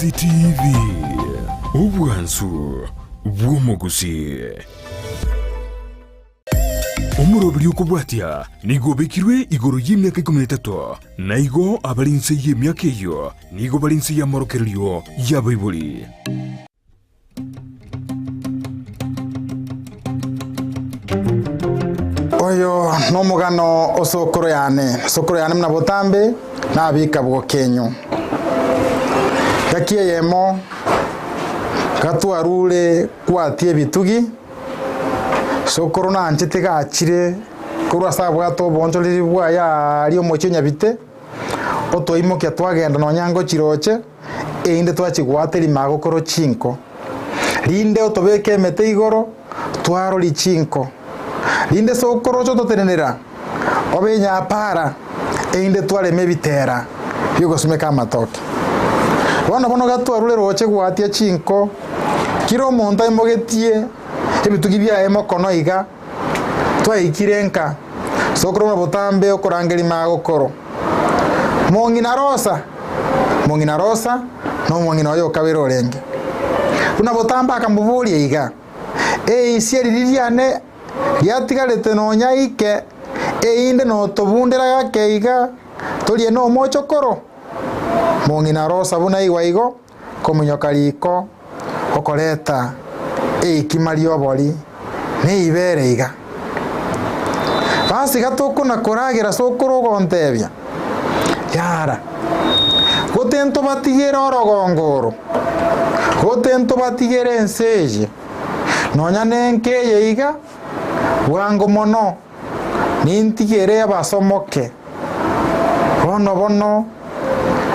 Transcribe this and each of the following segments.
Omogusi TV, obwansu bw'omogusi. Omoroberi okobwatia nigo obekirwe igoro y'emiaka ikomi na etato, na igo abare inse y'emiaka eyio nigo bare inse y'amorokererio y'abaibori. Oyo nomogano o sokoro yane. Sokoro yane buna botambe nabika bwokenyu. Gaki eyemo gatwarure kwatia ebitugi, sokoro nanchete gachire korwa ase abwate oboonchoreri bwaye aaria omochie o Nyabite, otwaimokia twagenda nonya ngochiroche. erinde twachigwateria magokoro chinko, rinde otobeke emete igoro, twarorie chinko, rinde sokoro oche ototenenera obe enyapara, erinde twareme ebitera bi'ogosumeka amatoke. Bono bono gatwarure roche gwatia chinko, kera omonto aimogetie ebitugi biaye mokono iga, twaikire nka, sokoro buna botambe okorangeria magokoro. Mong'ina Rosa, mong'ina Rosa, nomong'ina oye okabere orenge. Buna botambe akamoboria iga, Eisia riria riane riatigarete nonya ike, erinde notobundera gake iga, torie nomochokoro? Mong'ina Rosa buna aigwa igo, kominyoka riko, okoreta eikima ri'obori neibere iga. Basi gatokona koragera sokoro ogontebia, Yara, gote ntobatigere orogongo oro, gote ntobatigere ense eye, nonya nenka eye iga, bwango mono nintigere abasomoke. Bono bono,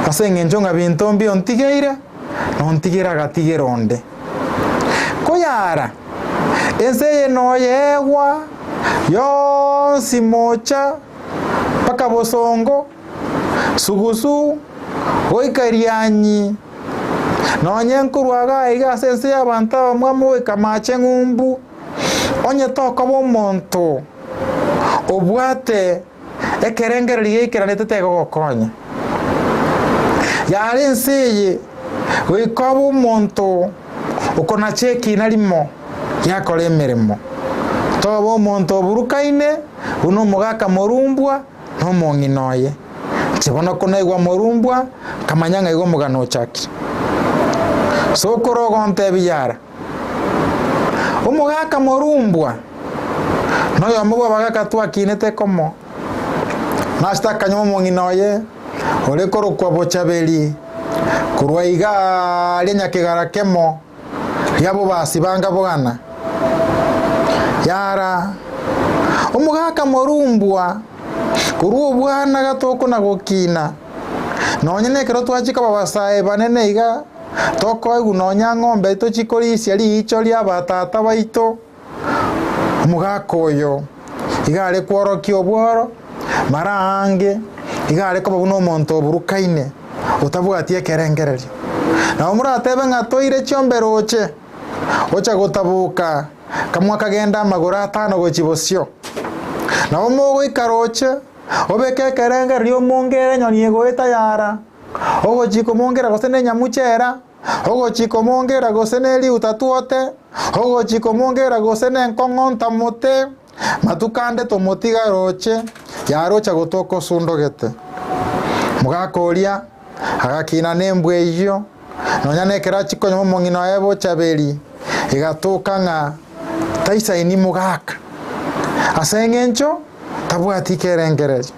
ase engencho ng'a binto mbio ntigeire, nontigere agatigera onde. Koyara, ense eye noyeegwa yonsi mocha mpaka bosongo, sugusu, goika Irianyi, nonye nkorwa iga aiga ase ense y'abanto abamwamu goika mache ng'umbu, onye tokoba omonto obwate ekerengererio geikeranete tegogokonya. Yare ense eye goika obe omonto okonacha ekina rimo giakora emeremo, toba omonto oburukaine buna omogaka morumbwa na omong'ina oye. Inche bono konaigwa morumbwa, nkamanya ng'a igo omogano ochakire. Sokoro ogontebia yara. Omogaka morumbwa, noyomo bw'abagaka twakinete komo, nachete akanywa omong'ina oye ore korokwa Bochaberi, korwa iga aaria nyakegara kemo ria bobasi banga bogana. Yara, omogaka morumbwa, korwa obwana gatokona gokina, nonye nekero twachia koba abasae banene iga, Tokoigwa nonya ng'ombe tochie korisia riicho ri'abatata baito. Omogaka oyo iga are kworokia obworo, mara aange iga are koba buna omonto oburukaine, otabwati ekerengererio. Nabo moratebe ng'a toire chiombe roche, ocha gotaboka kamwe akagenda amagoro atano gochia bosio. Nabo mogoika roche, obeke ekerengererio omongere enyoni egoeta yara. Ogochia komongera gose nenyamucha era, ogochia komongera gose ne riuta twote, ogochia komongera gose nenkong'o ntamote, matuko ande tomotiga roche, yarocha gotoka osundogete. Mogaka oria agakina nembwa eyio, nonya nekero achia konywa omong'ina oye bochaberi, egatoka ng'a taisaini mogaka, ase eng'encho tabwati kerengererio.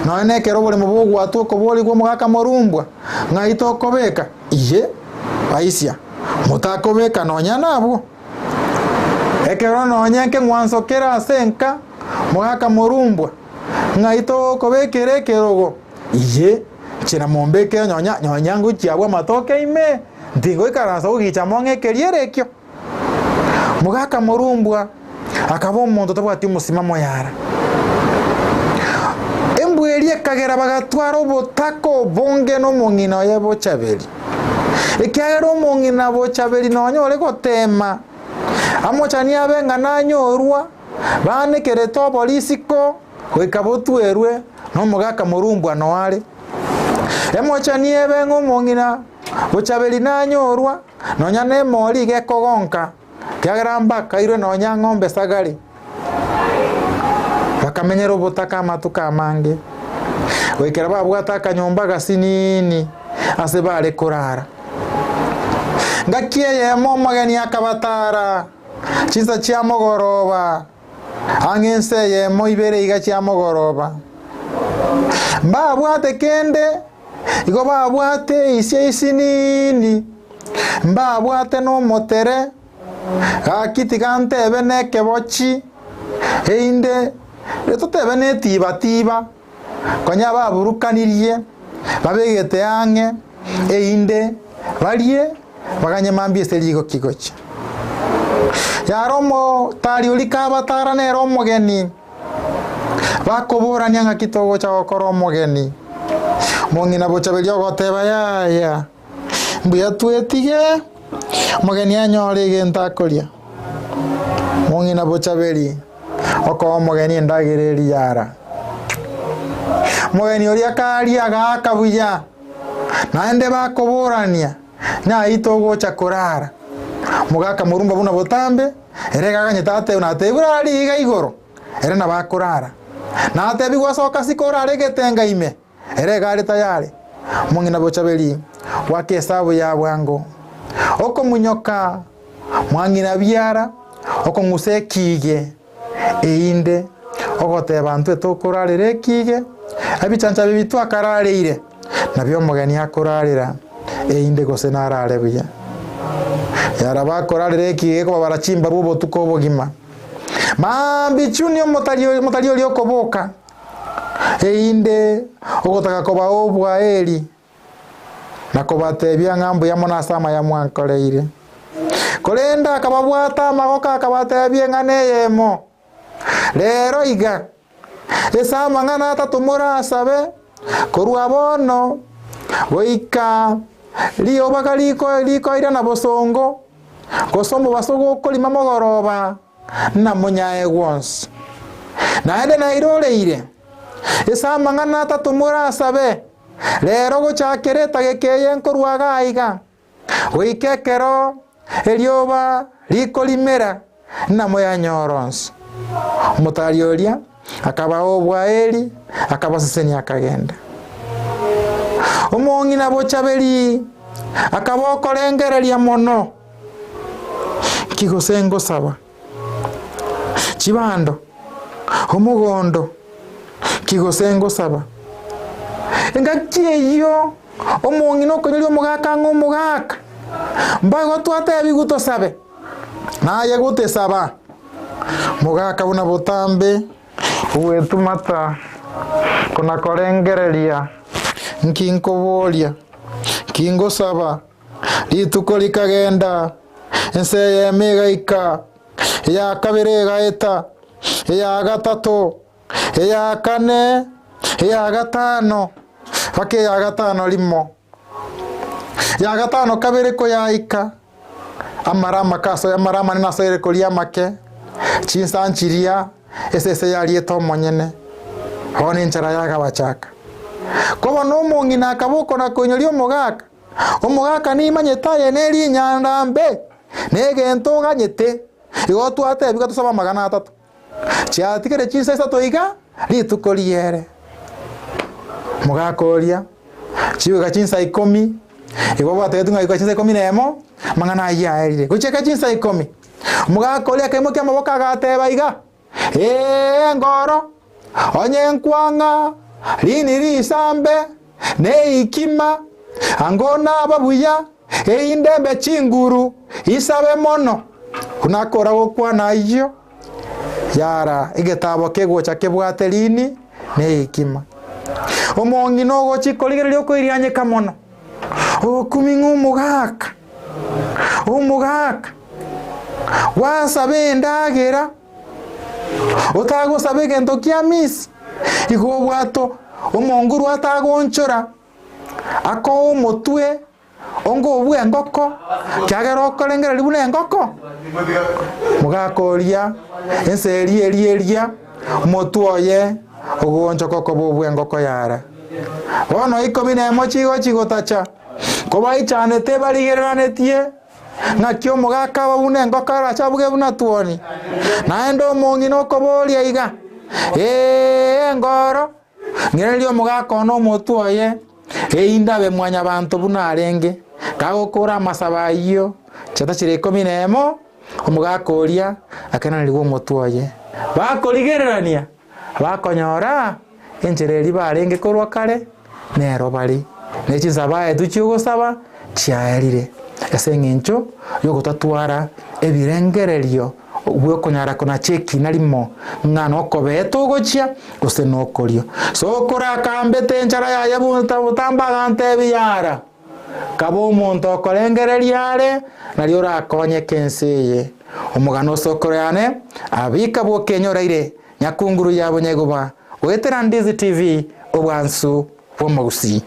Nonya nekero oboremo bogwatwa okoborigwa omogaka morumbwa, ng'ai tokobeka? Iye, baisia, motakobeka nonya nabwo. Ekero nonya ekeng'wanso kere ase enka, mogaka morumbwa, ng'ai togokobekera ekerogo? Iye, inche namombekere nonya nonya ngochia abwo amatoke ime, ntingoikaransa gogicha mong'e ekeriero ekio. Mogaka morumbwa akaba omonto otabwati omosimamo yara. Embwa eria ekagera bagatwara obotaka obonge nomong'ina oye Bochaberi. Ekiagera omong'ina Bochaberi nonya ore goteema, amochani abe ng'a nanyorwa, baanekerete obori isiko goika botwerwe nomogaka morumbwa noare. Emochani ebe ng'a omong'ina. Bochaberi nanyorwa, nonya nemori iga ekogonka, ekiagera mbakairwe nonya ng'ombe sagare. Bakamenyera obotaka amatuko amange, goikera babwate akanyomba agasinini ase bare korara. Ngaki eyemo omogeni akabatara chinsa chia mogoroba, ang'e ensa eyemo ibere iga chia mogoroba. Mbabwate kende, igo babwate eisia esinini, mbabwate nomotere, Gaki tiga ntebe nekebochi, erinde totebe netiba-tiba, konya baburukanirie, babegete ang'e, erinde barie, baganye mambia ase rigoki gochia. Yare omotari oria kabatara nere omogeni, bakoborania ng'aki togocha gokora omogeni. Omong'ina bochaberia ogoteba yaya. Mbuya twetige, omogeni anyore egento akoria. Omong'ina bochaberi, okoa omogeni endagera eria yara. Omogeni oria akaria agaaka buya, naende bakoborania, ng'ai togocha korara. Omogaka morumba buna botambe, ere iga aganyete atebe natebire aria iga igoro, ere nabo akorara. Natebigwe asoke asike orare egetenga ime. Ere iga are tayare, omong'ina bochaberi, goaka esabu ya bwango, okomunyoka mwang'ina biara, okong'usa ekiige, erinde ogoteba ntwe tokorarera ekiige, ebichancha bibi twakarareire, nabio omogeni akorarera, erinde gose narare buya. Yaraba akorarera ekiige kobabara chimbaru obotuko obogima. Maambia chuni omotari omotari oria okoboka. Erinde ogotaka kobaa obwaeri, na kobatebia ng'a mbuya mono ase amaya mwankoreire. Korende akababwata amagoko akabatebia eng'ana eyemo, Rero iga, ase amang'ana atato morasabe, korwa bono goika rioba rikoirana bosongo, gose omobaso gokorima mogoroba, namonyae gwonsi. Naende nairoreire, ase amang'ana atato morasabe, rero gochakera etageka eye nkorwa iga aiga, goika ekero erioba rikorimera, namoyanyore onsi. Omotari oria akabaa obwaeri, akabasesenia akagenda. Omong'ina bochaberi akaba okorengereria mono. Nki gose ngosaba? Chibando, omogondo, ki gose ngosaba? Engaki eyio omong'ina okonyoria omogaka ng'a omogaka, mbago twatebigwe tosabe, naye gotesaba. Mogaka buna botambe, ogwetumata, kona korengereria, nki nkoboria, nki ngosaba? Rituko rikagenda, ense eyemo egaika, eya kabere egaeta, eya gatato, eya kane, eya gatano, mpaka eya gatano rimo. Eya gatano kabere koyaika, amara amake ase amara amanene asoire koria amake, chinsa nchiria, esese yariete omonyene, bono enchara yagabachaka. Koba na omong'ina akaba okona koinyoria omogaka, Omogaka nimanyete aye ne rinyanda mbe, na egento oganyete. Igo twatebigwa tosabe amagana atato. Chiatigere chinsa isato iga, rituko riere. Omogaka oria, chigoika chinsa ikomi, igo gwatebetigwe ng'a goika chinsa ikomi na emo, amang'ana ayio aerire. Gochika chinsa ikomi, omogaka oria akaimokia amaboko agateba iga, Ee engoro, onye nkwang'a rini risambe, neikima, ango naba buya, erinde mbe chinguru, isabe mono. Buna akora gokwana ayio, yara egetabo kegocha kebwate rini neikima. Omong'ina ogochia korigereria okoirianyeka mono, ogokumia ng'a omogaka, omogaka. Gwasaba endagera, otagosaba egento kia misi, igo obwate omonguru atagoonchora, akoe omotwe onga obwa engoko, ekiagera okorengereria buna engoko. Mogaka oria, ense eria eria eria, omotwe oye ogoonchoka okoba obwa engoko yara. Bono ikomi na emo chigochi gotacha. Kobaichanete barigereranetie, ng'aki omogaka aba buna engoko arache abuge buna twoni? Naende omong'ina okoboria iga, Ee, engoro, ng'iranerie omogaka one omotwe oye, erinde abe mwanyabanto buna arenge. Kagokora amasabo ayio, chiata chiria ikomi nemo, omogaka oria akenanerigwe omotwe oye. Bakorigererania, bakonyora enchera eria barenge korwa kare, nero bare, ne chinsabaetu chi'ogosaba chiaerire, ase eng'encho y'ogotatwara ebirengererio bw'okonyara konacha ekina rimo, ng'a nokobee togochia gose nokorio. Sokoro akambete enchara yaye botambe agantebia, Yara, kaba omonto okorengereria are, nario orakonyeke ense eye. Omogano o sokoro yane, abika bw'okenyoreire, nyakunguru ya bonyegoba, goetera Ndizi TV, obwansu bw'omogusii.